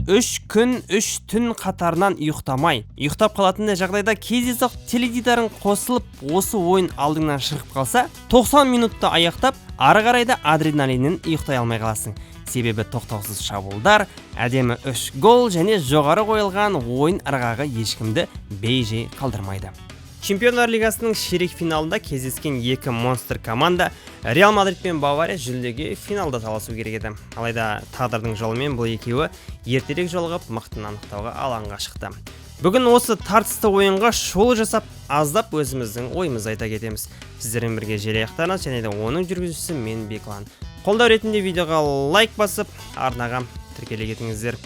3 күн 3 түн қатарынан ұйықтамай, ұйықтап қалатындай жағдайда кездейсоқ теледидарың қосылып, осы ойын алдыңнан шығып қалса, 90 минутты аяқтап, ары қарай да адреналиннен ұйықтай алмай қаласың. Себебі тоқтаусыз шабуылдар, әдемі 3 гол және жоғары қойылған ойын ырғағы ешкімді бей-жай қалдырмайды. Чемпиондар лигасының ширек финалында кездескен екі монстр команда Реал Мадрид пен Бавария жүлдеге финалда таласу керек еді. Алайда тағдырдың жолымен бұл екеуі ертерек жолығып, мықтыны анықтауға алаңға шықты. Бүгін осы тартысты ойынға шолу жасап, аздап өзіміздің ойымызды айта кетеміз. Сіздермен бірге Желаяқтарыңыз және де оның жүргізушісі мен, Беклан. Қолдау ретінде видеоға лайк басып, арнаға тіркеле кетіңіздер.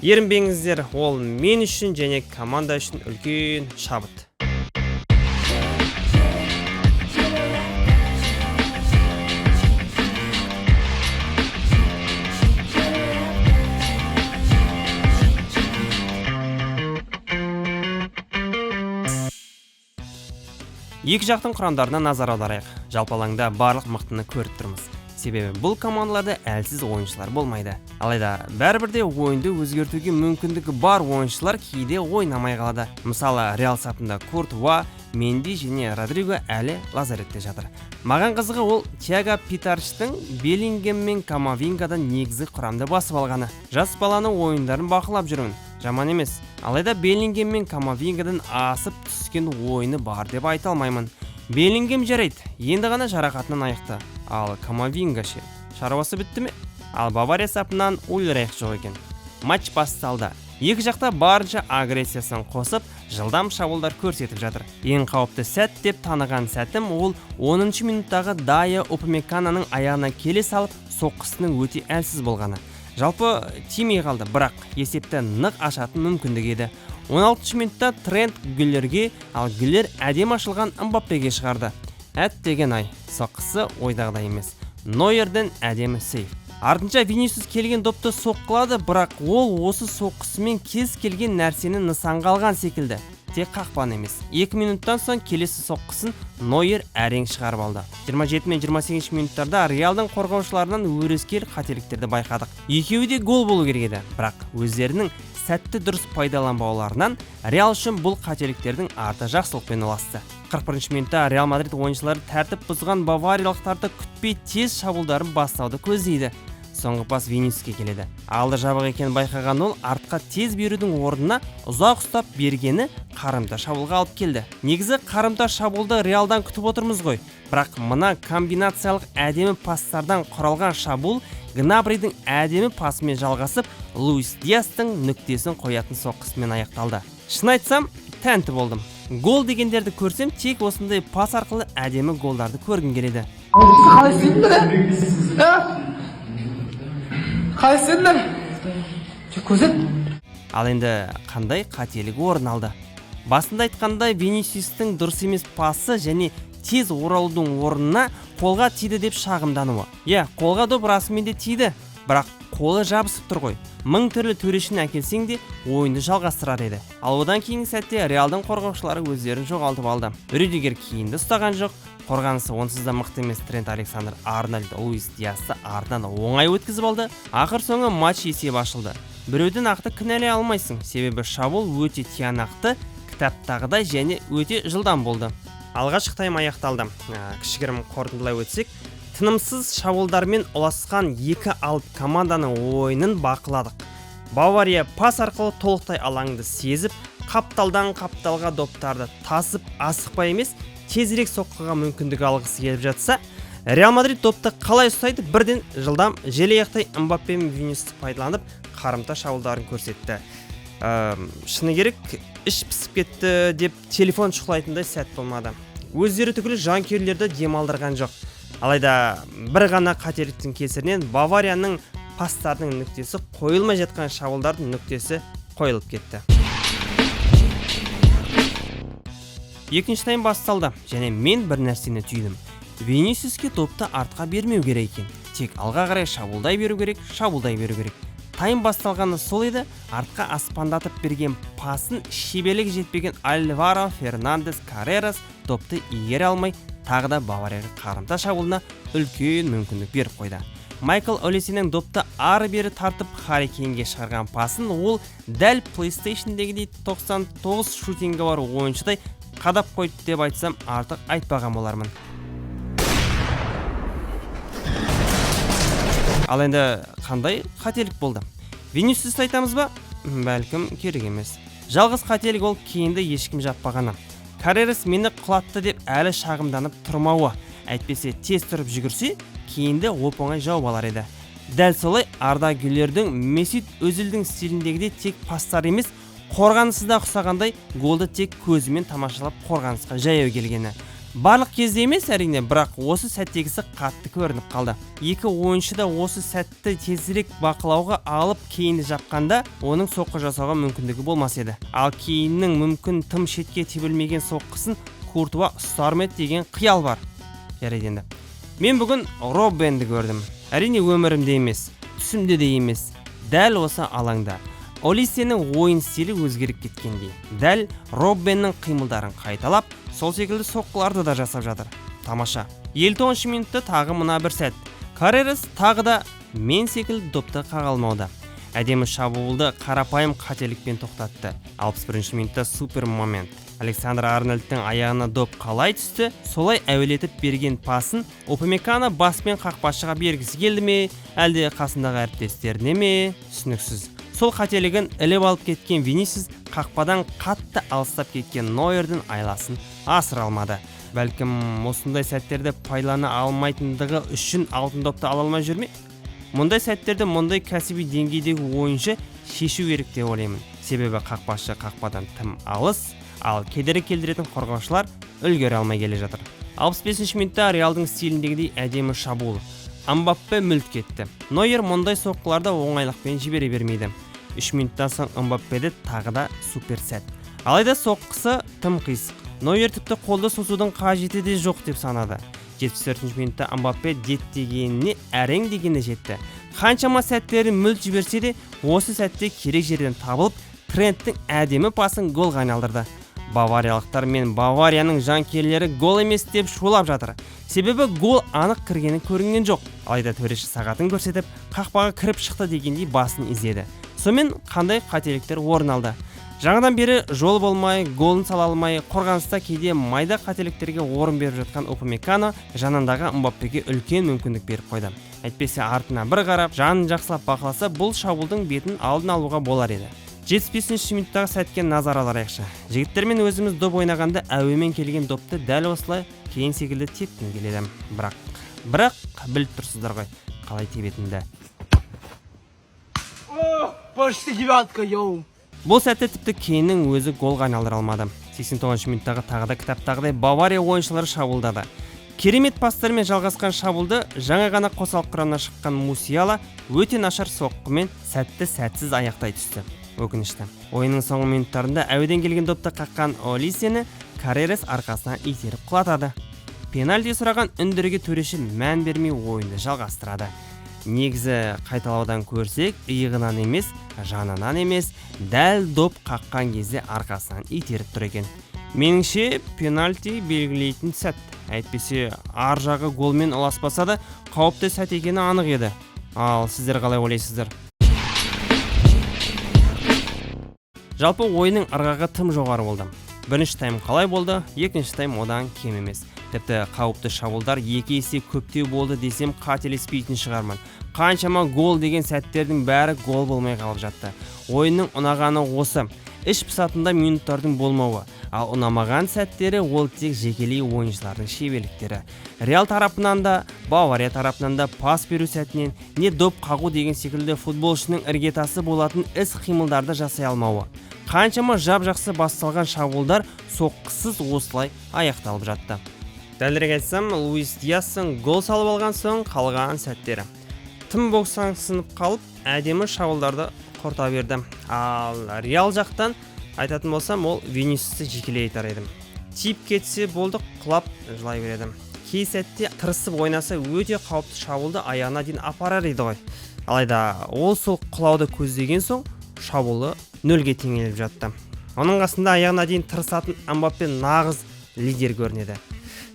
Ерінбеңіздер, ол мен үшін және команда үшін үлкен шабыт. Екі жақтың құрамдарына назар аударайық. Жалпы алаңда барлық мықтыны көріп тұрмыз. Себебі бұл командаларда әлсіз ойыншылар болмайды. Алайда бәрібір де ойынды өзгертуге мүмкіндігі бар ойыншылар кейде ойнамай қалады. Мысалы, Реал сапында Куртуа, Менди және Родриго әлі лазаретте жатыр. Маған қызығы ол Тиаго Питарчтың Беллингем мен Камавингадан негізгі құрамды басып алғаны. Жас баланың ойындарын бақылап жүрмін. Жаман емес. Алайда Беллингем мен Камавингадан асып түскен ойыны бар деп айта алмаймын. Беллингем жарайды, енді ғана жарақатынан айықты. Ал Камавинга ше, шаруасы бітті ме? Ал Бавария сапынан Ульрайх жоқ екен. Матч басталды. Екі жақта барынша агрессиясын қосып, жылдам шабуылдар көрсетіп жатыр. Ең қауіпті сәт деп таныған сәтім ол 10 минуттағы Дайо Упамеканоның аяғына келе салып, соққысының өте әлсіз болғаны. Жалпы тимей қалды, бірақ есепті нық ашатын мүмкіндік еді. 16 минутта Трент Гүллерге, ал Гүллер әдемі ашылған Мбаппеге шығарды. Әттеген ай, соққысы ойдағыдай емес. Нойерден әдемі сейв. Артынша Винисиус келген допты соққылады, бірақ ол осы соққысымен кез келген нәрсені нысанға алған секілді. Тек қақпан емес. 2 минуттан соң келесі соққысын Нойер әрең шығарып алды. 27 мен 28 минуттарда Реалдың қорғаушыларынан өрескел қателіктерді байқадық. Екеуі де гол болу керек еді, бірақ өздерінің сәтті дұрыс пайдаланбауларынан Реал үшін бұл қателіктердің арты жақсылықпен ұласты. 41 минутта Реал Мадрид ойыншылары тәртіп бұзған бавариялықтарды күтпей тез шабуылдарын бастауды көздейді. Соңғы пас Винисиуске келеді. Алды жабық екенін байқаған ол артқа тез берудің орнына ұзақ ұстап бергені қарымта шабуылға алып келді. Негізі қарымта шабуылды Реалдан күтіп отырмыз ғой. Бірақ мына комбинациялық әдемі пастардан құралған шабуыл Гнабридің әдемі пасымен жалғасып, Луис Диастың нүктесін қоятын соққысымен аяқталды. Шын айтсам, тәнті болдым. Гол дегендерді көрсем, тек осындай пас арқылы әдемі голдарды көргім келеді. Қалай істедіңдер, ә? Қалай істедіңдер? Көрсет. Ал енді қандай қателік орын алды? Басында айтқандай, Винисиустың дұрыс емес пасы және тез оралудың орнына қолға тиді деп шағымдануы. Иә, қолға доп расымен де тиді, бірақ қолы жабысып тұр ғой. Мың түрлі төрешіні әкелсең де ойынды жалғастырар еді. Ал одан кейінгі сәтте Реалдың қорғаушылары өздерін жоғалтып алды. Рюдигер кейінді ұстаған жоқ. Қорғанысы онсыз да мықты емес Трент Александр Арнольд Луис Диасты артынан оңай өткізіп алды. Ақыр соңы матч есебі ашылды. Біреуді нақты кінәлай алмайсың, себебі шабуыл өте тиянақты, кітаптағыдай және өте жылдам болды. Алғашқы тайм аяқталды. Кішігірім қорытындылай өтсек, тынымсыз шабуылдармен ұласқан екі алып команданың ойынын бақыладық. Бавария пас арқылы толықтай алаңды сезіп, қапталдан қапталға доптарды тасып, асықпай емес, тезірек соққыға мүмкіндік алғысы келіп жатса, Реал Мадрид допты қалай ұстайды, бірден жылдам желаяқтай Мбаппе мен Винисиусты пайдаланып, қарымта шабуылдарын көрсетті. Шыны керек, іш пісіп кетті деп телефон шұқылайтындай сәт болмады. Өздері түгілі жанкүйерлерді демалдырған жоқ. Алайда бір ғана қателіктің кесірінен Баварияның пастарының нүктесі қойылмай жатқан шабуылдардың нүктесі қойылып кетті. Екінші тайм басталды және мен бір нәрсені түйдім. Винисиуске допты артқа бермеу керек екен. Тек алға қарай шабуылдай беру керек, шабуылдай беру керек. Тайм басталғаны сол еді, артқа аспандатып берген пасын шеберлік жетпеген Альваро Фернандес Каррерас допты игере алмай, тағы да Баварияға қарымта шабуылына үлкен мүмкіндік беріп қойды. Майкл Олисенің допты ары-бері тартып, Харри Кейнге шығарған пасын ол дәл PlayStation'дегідей 99 шутингі бар ойыншыдай қадап қойды деп айтсам, артық айтпаған болармын. Ал енді қандай қателік болды? Винисиусты айтамыз ба? Бәлкім, керек емес. Жалғыз қателік ол Кейнді ешкім жаппағаны. Каррерас мені құлатты деп әлі шағымданып тұрмауы. Әйтпесе тез тұрып жүгірсе, Кейнді оп-оңай жауып алар еді. Дәл солай Арда Гүлердің Месут Өзілдің стиліндегідей тек пастар емес, қорғанысы да ұқсағандай голды тек көзімен тамашалап қорғанысқа жаяу келгені. Барлық кезде емес әрине, бірақ осы сәттегісі қатты көрініп қалды. Екі ойыншы да осы сәтті тезірек бақылауға алып Кейнді жапқанда, оның соққы жасауға мүмкіндігі болмас еді. Ал Кейннің мүмкін тым шетке тебілмеген соққысын Куртуа ұстар ма еді деген қиял бар. Жарайды енді. Мен бүгін Роббенді көрдім. Әрине өмірімде емес, түсімде де емес. Дәл осы алаңда. Олисенің ойын стилі өзгеріп кеткендей. Дәл Роббеннің қимылдарын қайталап, сол секілді соққыларды да жасап жатыр. Тамаша. 59 минутта тағы мына бір сәт. Каррерас тағы да мен секілді допты қаға алмауда. Әдемі шабуылды қарапайым қателікпен тоқтатты. 61 минутта супер момент. Александр Арнольдтың аяғына доп қалай түсті, солай әуелетіп берген пасын Упамекано баспен қақпашыға бергісі келді ме, әлде қасындағы әріптестеріне ме, түсініксіз. Сол қателігін іліп алып кеткен Винисиус қақпадан қатты алыстап кеткен Нойердің айласын асыра алмады. Бәлкім осындай сәттерді пайдалана алмайтындығы үшін алтын допты ала алмай жүр ме? Мұндай сәттерді мұндай кәсіби деңгейдегі ойыншы шешу керек деп ойлаймын. Себебі қақпашы қақпадан тым алыс, ал кедергі келтіретін қорғаушылар үлгере алмай келе жатыр. 65 минутта Реалдың стиліндегідей әдемі шабуыл. Мбаппе мүлт кетті. Нойер мұндай соққыларды оңайлықпен жібере бермейді. 3 минуттан соң Мбаппеде тағы да супер сәт. Алайда соққысы тым қисық. Нойер тіпті қолды созудың қажеті де жоқ деп санады. 74 минутта Мбаппе деттегеніне әрең дегеніне жетті. Қаншама сәттерін мүлт жіберсе де, осы сәтте керек жерден табылып, Тренттің әдемі пасын голға айналдырды. Бавариялықтар мен Баварияның жанкүйерлері гол емес деп шулап жатыр. Себебі гол анық кіргені көрінген жоқ. Алайда төреші сағатын көрсетіп, қақпаға кіріп шықты дегендей басын изеді. Сонымен қандай қателіктер орын алды? Жаңадан бері жол болмай, голын сала алмай, қорғаныста кейде майда қателіктерге орын беріп жатқан Упамекано жанындағы Мбаппеге үлкен мүмкіндік беріп қойды. Әйтпесе артына бір қарап, жанын жақсылап бақыласа, бұл шабуылдың бетін алдын алуға болар еді. 75 минуттағы сәтке назар аударайықшы. Жігіттермен өзіміз доп ойнағанда әуемен келген допты дәл осылай Кейн секілді тепкім келеді. Бірақ біліп тұрсыздар ғой, қалай тебетінді. Почти девятка, йоу. Бұл сәтте тіпті Кейннің өзі голға айналдыра алмады. 89 минуттағы тағы да кітаптағыдай Бавария ойыншылары шабуылдады. Керемет пастармен жалғасқан шабуылды жаңа ғана қосалқы құрамнан шыққан Мусиала өте нашар соққымен сәтті сәтсіз аяқтай түсті. Өкінішті. Ойынның соңғы минуттарында әуеден келген допты қаққан Олисені Каррерас арқасынан итеріп құлатады. Пенальти сұраған үндерге төреші мән бермей ойынды жалғастырады. Негізі қайталаудан көрсек, иығынан емес, жанынан емес, дәл доп қаққан кезде арқасынан итеріп тұр екен. Меніңше, пенальти белгілейтін сәт. Әйтпесе, ар жағы голмен ұласпаса да, қауіпті сәт екені анық еді. Ал сіздер қалай ойлайсыздар? Жалпы ойынның ырғағы тым жоғары болды. Бірінші тайм қалай болды, екінші тайм одан кем емес. Тіпті қауіпті шабуылдар екі есе көптеу болды десем қателеспейтін шығармын. Қаншама гол деген сәттердің бәрі гол болмай қалып жатты. Ойынның ұнағаны осы. Іш пысатында минуттардың болмауы. Ал ұнамаған сәттері ол тек жекелей ойыншылардың шеберліктері. Реал тарапынан да, Бавария тарапынан да пас беру сәтінен, не доп қағу деген секілді футболшының іргетасы болатын іс-қимылдарды жасай алмауы. Қаншама жап-жақсы басталған шабуылдар соққысыз осылай аяқталып жатты. Дәлірек айтсам, Луис Диастың гол салып алған соң қалған сәттері. Тым босаңсынып қалып, әдемі шабуылдарды құрта берді. Ал Реал жақтан айтатын болсам, ол Винисиусты жекелей айтар едім. Тиіп кетсе болды, құлап жылай береді. Кей сәтте тырысып ойнаса өте қауіпті шабуылды аяғына дейін апарар еді ғой. Алайда ол сол құлауды көздеген соң шабуылы нөлге теңеліп жатты. Оның қасында аяғына дейін тырысатын Мбаппе нағыз лидер көрінеді.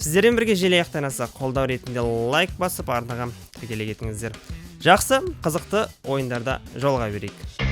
Сіздермен бірге желі аяқтанаса қолдау ретінде лайк басып арнаға Тіркеле кетіңіздер. Жақсы, қызықты ойындарда жолыға берейік.